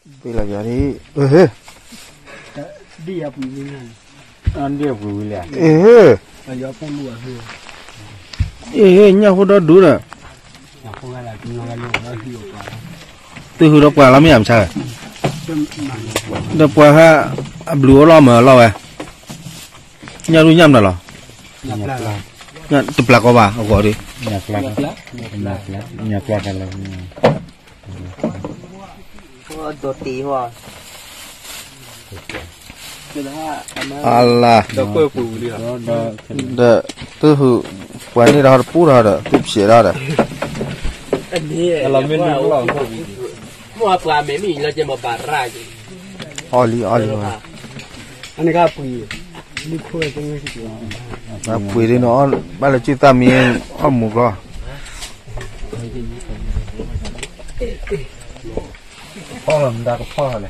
ပ့လီၤယၤဒ်, အဟ့, ဒ်အပူၤဝံၤလံ, အဟ့, အဟ့ၣ်ညၣ်ဖိဒီဒူၣ်ဒီး, သုဟုဒီးပှၤလီၤမ့ၢ်အမဆါ, ဒီးပှၤဟဲ, အဘျုးအိၣ်လီၤမၢလီၤဝဲ, ညၣ်ဒူၣ်ညၣ်မနုၤလီၤ, တပျၢ်ကီဘၣ်အဂီၢ်ဒီး, ညၣ်ပျၢ်, ညၣ်ပျၢ်တၢ်လီၤ. အလၤ, ဒီးသုဟု, ပှၤန့ၣ်ဒီးတပူဒီး သုဖျဲးဒီး, အီၣ်လံအီၣ်လံ, ပှ့ၤဒ်န့ၣ် ဘၣ်လၢစုသၣ်မံအီၣ်မူၤကျီ, ဖီၣ်လီၤမတၤကဖီၣ်လီၤလဲၣ်. တ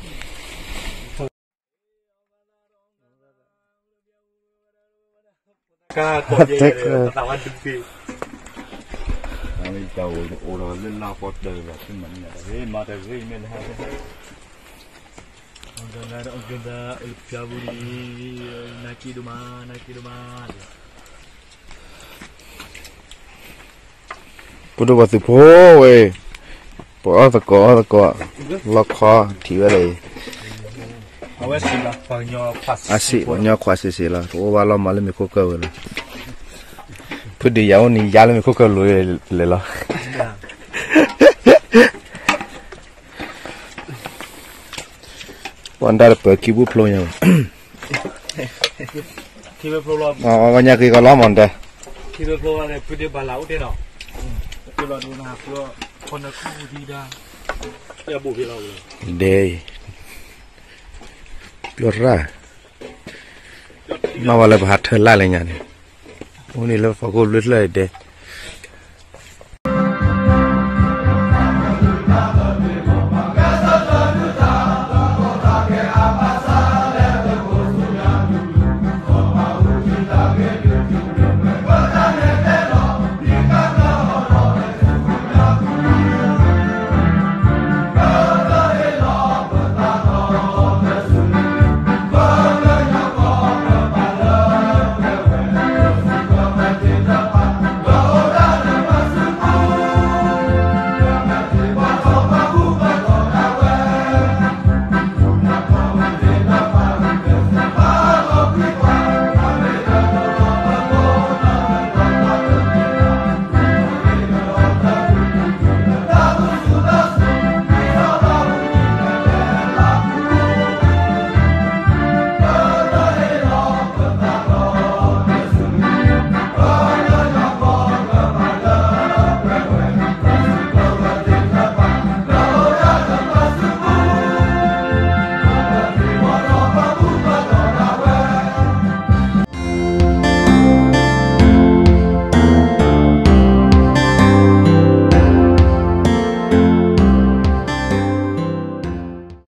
ဲ, ပဒိၣ်ပှၤသုးဖိဝဲ, ပအီၣ်သကိးအီၣ်သကိး, လီခီထံၣ်ဝဲဒၣ်အံၤ, အစံးပှၤကညီခွးစ့ၢ်စ့ၢ်လီၤ, ပအိၣ်ဘၣ်လီၤမၢ်လၢမ့ၤခိၣ်ကၢၢ်ဝဲလီၤ, ဖုဒံးယၤအိၣ်န့ၣ်ယါလၢမ့ၤခိၣ်ကၢၢ်လိၤလဲၣ်လီၤ. ပှၤဒၣ်တပၢၤခံဘိဖျိညါ, ညါက့ၤကီးလီၤမၢ်ဒဲ, ဒဲ, ပျီရၣ်, နီၢ်ဝဲလၢပဟးထၢလၢ်လၢညါန့ၣ်, အိၣ်န့ၣ်လၢဖီခိၣ်ဘျၢထၢၣ်ဒဲ